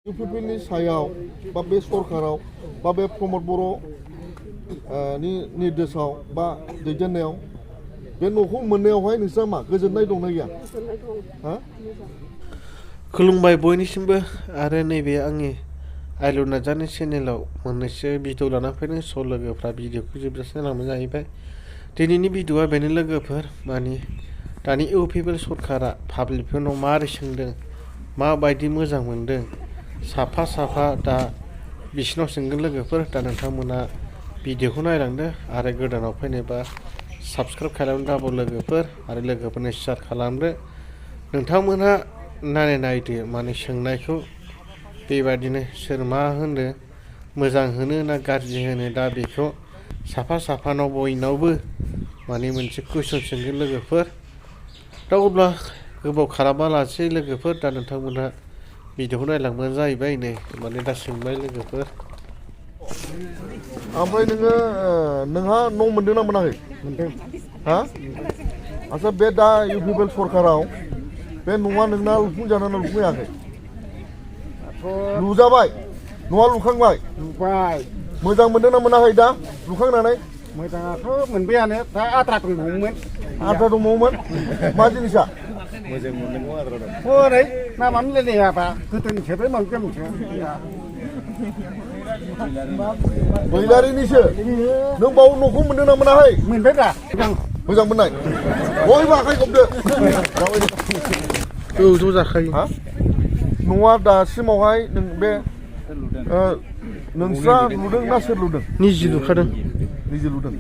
uppl सायाव बा बे सरकाराव बा बे प्रमद बर' नि निर्देशआव बा दैदेननायाव बे न'खौ मोननायावहाय नोंस्रा मा गोजोननाय दंना गैया? हा? खुलुमबाय बयनिसिमबो आरो नैबे आंनि आइलड नार्जारी चेनेलाव मोननैसो भिडिअ लाना फैदों स' लोगोफ्रा भिडिअखौ जोबजासे नायलांबानो जाहैबाय। दिनैनि भिडिअआ बेनो लोगोफोर मानि दानि uppl सरकारा पाब्लिकफोरनाव मारै सोंदों माबायदि मोजां मोनदों साफा साफा दा बिसिनाव सोंगोन लोगोफोर दा नोंथांमोना भिडिअखौ नायलांदो आरो गोदानाव फैनोबा साबस्क्राइब खालामनो दाबाव लोगोफोर आरो लोगोफोरनो शेयार खालामदो। नोंथांमोनहा नायदो माने सोंनायखौ बेबादिनो सोर मा होनो मोजां होनो ना गाज्रि होनो दा बेखौ साफा साफानाव बयनावबो माने मोनसे कुइसन सोंगोन लोगोफोर। दा अब्ला गोबाव खालामालासै लोगोफोर दा नोंथांमोनहा भिडिअखौ नायलांबानो जाहैबाय नै माने दा सोंबाय लोगोफोर। ओमफ्राय नोंहा न' मोनदों ना मोनाखै? मोनदों। हा? आच्छा बे दा uppl सरकाराव बे न'आ नोंना लुफुंजाना लुफुंजायाखै? लुजाबाय? न'आ लुखांबाय? लुबाय। मोजां मोनदों ना मोनाखै दा लुखांनानै? मोजाङाथ' मोनबायानो दा आद्रा दंबावोमोन। आद्रा दंबावोमोन? मा जिनिसा? मोजां मोननांगौ आद्रा दं। हरै नामानो लायलायाबा गोदोनिसो बे मोनगोनसो। बैलारिनिसो? नों बाव न'खौ मोनदों ना मोनाखै? मोनबाय दा। मोजां मोननाय? बयबो आखाइ खबदो। ज' जाखायो। हा? न'आ दासिमावहाय नों बे नोंस्रा लुदों ना सोर लुदों? निजि लुखादों। निजि लुदों?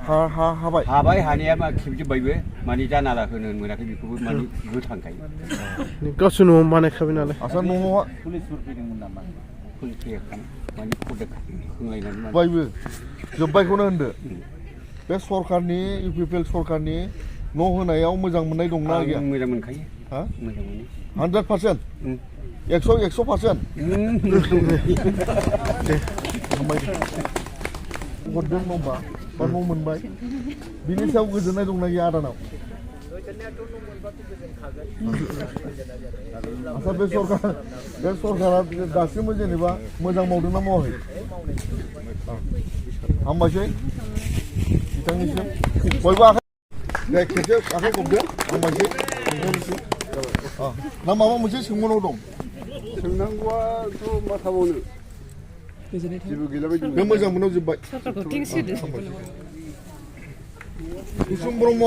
हाबाय? हाबाय हानाया मा खेबजोब्बायबो माने जानाला होनो मोनाखै बेखौबो माने गोथांखाय। गावसोर न'आव बानायखाबाय नालाय। आच्छा न'आ पुलिसफोर फैदोंमोन नामा? पुलिस फैयाखै माने खौदो होंलायनानै बायबो जोब्बायखौनो होनदो। बे सरकारनि uppl सरकारनि न' होनायाव मोजां मोननाय दंना गैया? मोजां मोनखायो। हा? मोजां मोनो। 100%? 100%? हरदों नङा होमबा? बा न' मोनबाय बिनि सायाव गोजोननाय दंना गैया आदानाव? आच्छा बे सरकारा दासिमबो जेनेबा मोजां मावदों ना मावाखै? हामबायसै बिथांनिसिम बयबो आखाइ दे खेबसे आखाइ खबदो हामबायसै नोंथांनिसिम। ना माबा मोनसे सोंबावनांगौ दं? सोंनांगौआथ' मा थाबावनो जेबो गैला बायदि बे मोजां मोननाव जोब्बाय। कुसुम ब्रह्म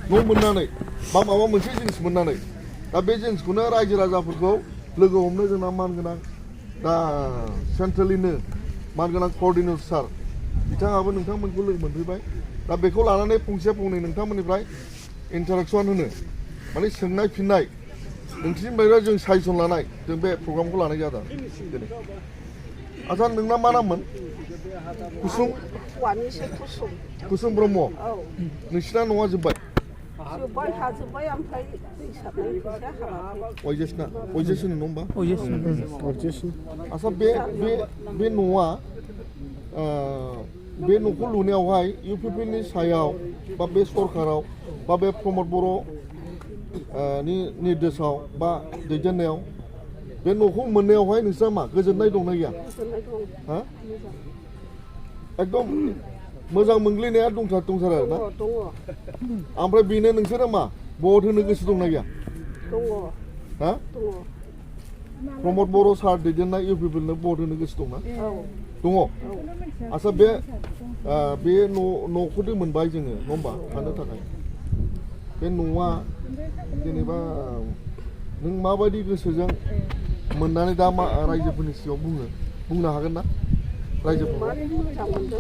न' मोननानै बा माबा मोनसे जिनिस मोननानै दा बे जिनिसखौनो रायजो राजाफोरखौ लोगो हमनो जोंना मानगोनां दा सेन्ट्रेलनिनो मानगोनां कर्डिनेटर सार बिथाङाबो नोंथांमोनखौ लोगो मोनफैबाय। दा बेखौ लानानै फंसे फंनै नोंथांमोननिफ्राय इन्टारेक्सन होनो माने सोंनाय फिन्नाय नोंसिनिफ्राय जों साजेसन लानाय जों बे प्रग्रामखौ लानाय जादों दिनै। आच्छा नोंना मा नाममोन? कुसुम ब्रह्म। नोंसिना न'आ जोब्बाय? जोब्बाय हाजोब्बाय ओमफ्राय दै सारनाय फैसा हाबाखै। अयजेसन नङा होमबा? आच्छा बे न'आ बे न'खौ लुनायावहाय uppl सायाव बा बे सरकाराव बा बे प्रमद बर' नि निर्देशआव बा दैदेननायाव बे न'खौ मोननायावहाय नोंस्रा मा गोजोननाय दंना गैया? हा? एकदम मोजां मोनग्लिनाया दंथारो ना? ओमफ्राय बेनो नोंसोरो मा भट होनो गोसो दंना गैया? हा? प्रमद बर' सार दैदेननाय uppl भट होनो गोसो दंना? दङ? आच्छा बे न'खौथ' मोनबाय जोङो नङा होमबा थानो थाखाय। बे न'आ जेनेबा नों माबायदि गोसोजों मोननानै दा मा रायजोफोरनि सिगाङाव बुंनो हागोन ना रायजोफोरखौ?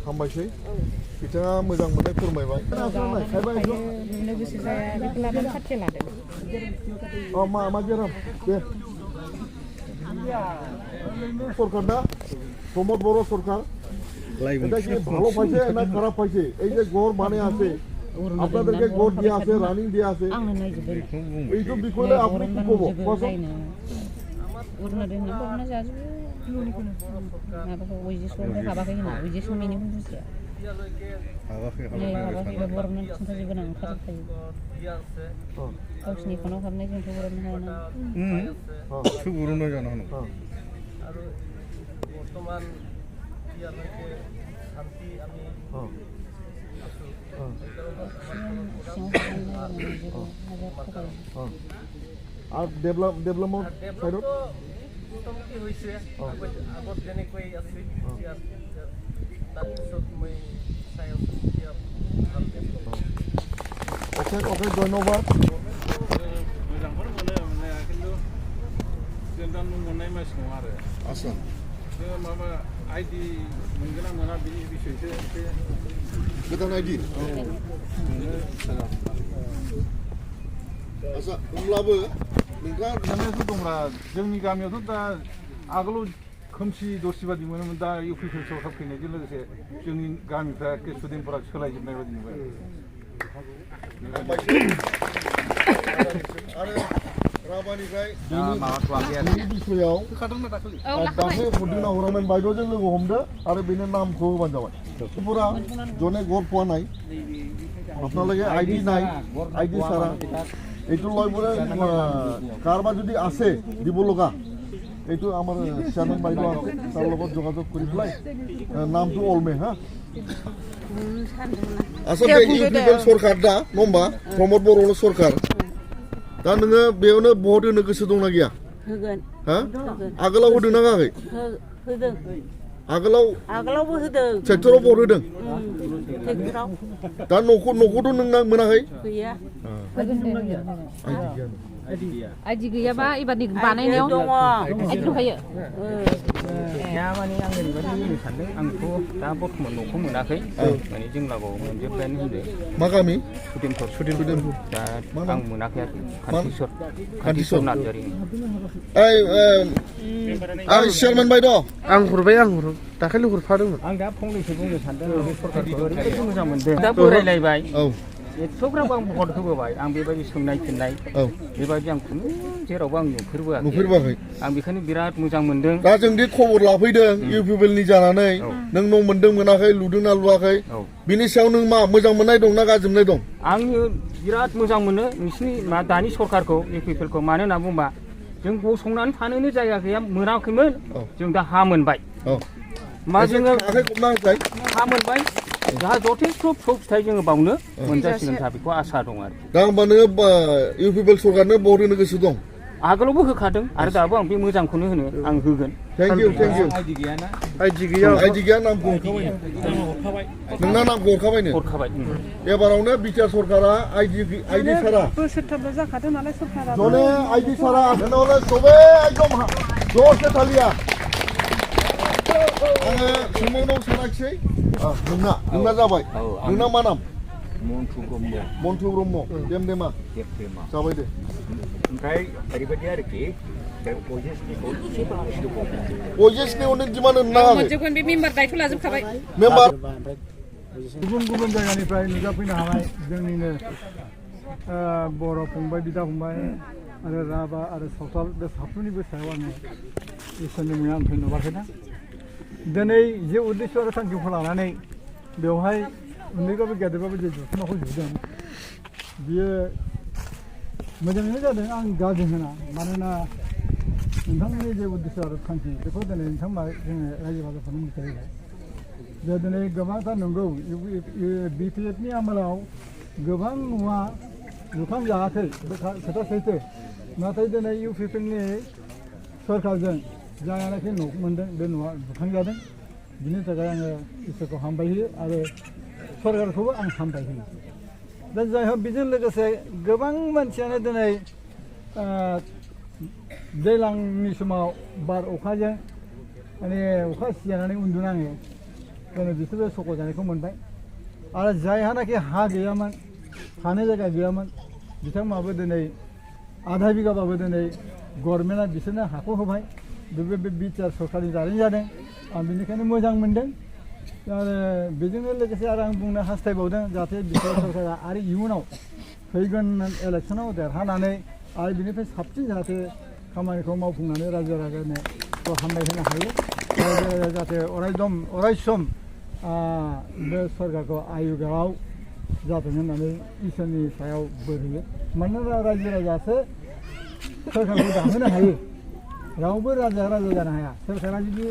हामबायसै बिथाङा मोजां मोननाय फोरमायबाय। मा बेराम दे सरकार ना प्रमद बर' सरकार এটা কি ভালো পাইছে না খারাপ পাইছে? এই যে গড় মানে আছে আপনাদেরকে গড় দিয়ে আছে রানিং দিয়ে আছে এইসব বিষয়ে আপনি কি কব? गावसिनिखौनो हरनाय जोंथ' हरनो हायाना सुबुरुनो जानो हानो আৰু বৰ্তমান ইয়ালৈকে শান্তি আমি আর ডেভেলপমেন্ট সাইডত মোটামুটি হৈছে আগত যেনেকৈ আছিল এতিয়া তাৰপিছত মই চাই আছোঁ এতিয়া ভাল ওকে ধন্যবাদ मोजांखौनो मोनो मोननाया खिन्थु जों दा न' मोननाय मानसि नङा आरो আচ্ছা जोङो माबा आइडि मोनगोन ना मोना बिनि बिसयसो एसे गोदान आइडि आচ্ছা होमब्लाबो नोंथाङा गामियावथ' दंब्रा जोंनि गामियावथ' दा आगोलाव खोमसि दरसि बादि मोनोमोन दा इउपिपिएल सरकार फैनायजों लोगोसे जोंनि गामिफ्रा स्टुडेन्टफोरा सोलायजोबनाय बादि नुबाय आरो राभानिफ्राय बेनि बिसयाव दाख्लै हरदोंना हरामोन बायद'जों लोगो हमदो आरो बेनि नामखौ होबानो जाबाय त्रिपुरा जने गड़ পোৱা নাই আপোনালোকে আইডি নাই আইডি ছাড়া এইটো লৈ বোলে কাৰোবাৰ যদি আছে দিব লগা এইটো আমাৰ চেয়াৰমেন বাইদেউ আছে তাৰ লগত যোগাযোগ কৰি পেলাই নামটো অলমে হা आसलते इउपिपिएल सरकार दा नङा होमबा प्रमद बर'ल' सरकार दा नोङो बेयावनो भट होनो गोसो दंना गैया होगोन हा आगोलाव होदों ना होआखै होदों आगोलावबो होदों ट्रेक्टराव भट होदों ट्रेक्टराव दा न'खौथ' नोंना मोनाखै गैया आइडि गैयाबा एबारनि बानायनायाव दङ आइडि दंखायो दा माने आं ओरैबायदि बुंनो सानदों आंथ' दा बर्थमान न'खौ मोनाखै माने जों लागोआव मोनजोब्बायानो होनदों मा गामि सुदेमपुर दा आं मोनाखै आरोखि खान्थिसर नार्जारि आं चेयारमेन बायद' आं हरो दाखालि हरफादोंमोन आं दा फंनैसो बुंनो सानदों बे सरकारखौ ओरैबायदि मोजां मोनदों दा बोरायलायबाय एथ'ग्राब आं भट होबोबाय आं बेबायदि सोंनाय फिन्नाय बेबायदि आं खुनु जेरावबो आं नुफेरबोआखै आं बेखायनो बिराद मोजां मोनदों दा जोंदि खबर लाफैदों इउपिपिएलनि जानानै नों न' मोनदों मोनाखै लुदोंना लुवाखै बिनि सायाव नों मा मोजां मोननाय दं ना गाज्रि मोननाय दं आङो बिराद मोजां मोनो नोंसिनि दानि सरकारखौ इउपिपिएलखौ मानो होनना बुंबा जों गसंनानै थानोनो जायगा गैया मोनाखैमोन जों दा हा मोनबाय मा जोङो हा मोनबाय दा जथेस्थ' फिथाइ जोङो बावनो मोनजासिगोन दा बेखौ आसा दं आरो दा होमबा नोङो इउपिपिएल सरकारनो भट होनो गोसो दं आगोलावबो होखादों आरो दाबो आं बे मोजांखौनो होनो आं होगोन थेंक इउ आइडि गैया नामखौ हरखाबाय नोंना नामखौ हरखाबाय एबारावनो बिटिआर सरकारा आइडि सारा बोसोरथामल' जाखादों नालाय सरकारा जने आइडि सारा होनोले सबे एकदम ज'से थालिया आङो सोंबावनाव सानाखिसै नोंना जाबाय नोंना मा नाम मन्थु ब्रह्म देमा जाबाय दे ओमफ्राय ओरैबायदि आरोखि पजेसनि अनेक दिमान होनो नाङाखै मोनजोबगोन बे मेम्बार दायथ' लाजोबखाबाय मेम्बार गुबुन जायगानिफ्राय नुजाफैनो हानाय जोंनिनो बर' फंबाय बिदा फंबाय आरो राभा आरो सावथाल बे साफ्रोमनिबो सायाव आङो इसोरनि मुङै आं धन्यबाद होदों दिनै जे उद्देश्य आरो थांखिखौ लानानै बेवहाय उन्दैबाबो गेदेरबाबो जे जथुम्माखौ जुदों बियो मोजाङैनो जादों आं गाज्रि होना मानोना नोंथांमोननि जे उद्देश्य आरो थांखि बेखौ दिनै नोंथांमोना जोङो रायजो राजाफोरनो मिथिहोबाय जे दिनै गोबांथार नंगौ बिपिएफनि आमोलाव गोबां न'आ लुखांजायाखै बे खोथा सैथो नाथाय दिनै इउपिपिएलनि सरकारजों जायानाखि न' मोनदों बे न'आ लुखांजादों बिनि थाखाय आङो इसोरखौ हामबाय होयो आरो सरकारखौबो आं हामबाय होयो दा जाय हक बेजों लोगोसे गोबां मानसियानो दिनै दैज्लांनि समाव बार अखाजों माने अखा सिजानानै उन्दुनाङो दिनै बिसोरबो सख' जानायखौ मोनबाय आरो जायहानाखि हा गैयामोन थानो जायगा गैयामोन बिथांमोनाबो दिनै आधा बिगाबाबो दिनै गभर्नमेन्टआ बिसोरनो हाखौ होबाय बे बिटिआर सरकारनि दारै जादों आं बेनिखायनो मोजां मोनदों आरो बेजोंनो लोगोसे आरो आं बुंनो हास्थायबावदों जाहाथे बिटिआर सरकारा आरो इयुनाव फैगोन इलेक्सनाव देरहानानै आरो बिनिफ्राय साबसिन जाहाथे खामानिखौ मावफुंनानै रायजो राजानो हामलाय होनो हायो जाहाथे अराय सम बे सरकारखौ आयुगाव जाथों होननानै इसोरनि सायाव बोर होयो मानोना रायजो राजासो सरकारखौ दाहोनो हायो रावबो राजा जानो हाया सरकारा जुदि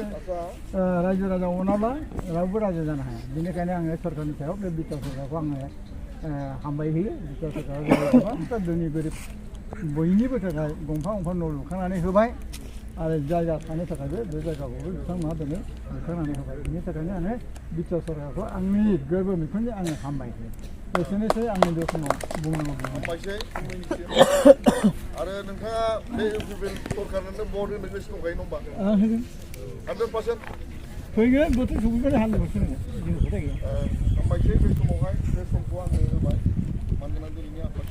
रायजो राजा अनाब्ला रावबो राजा जानो हाया बेनिखायनो आङो सरकारनि सायाव बे बिटिआर सरकारखौ आङो हामबाय होयो बिटिआर सरकारा गोबांथार धोनि गोरिब बयनिबो थाखाय गंफा गंफा न' लुखांनानै होबाय आरो जायगा थानो थाखायबो बे जायगाखौबो बिथांमोनहा दिनै लुखांनानै होबाय बेनि थाखायनो आङो बिटिआर सरकारखौ आंनि गोरबोनिफ्रायनो आङो हामबाय होयो एसेनोसै आंनि बे समाव बुंनांगौ हामबायसै आरो नोंथाङा बे इउपिपिएल सरकारनो भट होनो गोसो दंखायो नङा होमबा 100% फैगोन बोथोर सफैबानो 100% जों खोथा गैया हामबायसै बे समावहाय बे समखौ आङो होबाय मानोना दिनैनि आफाद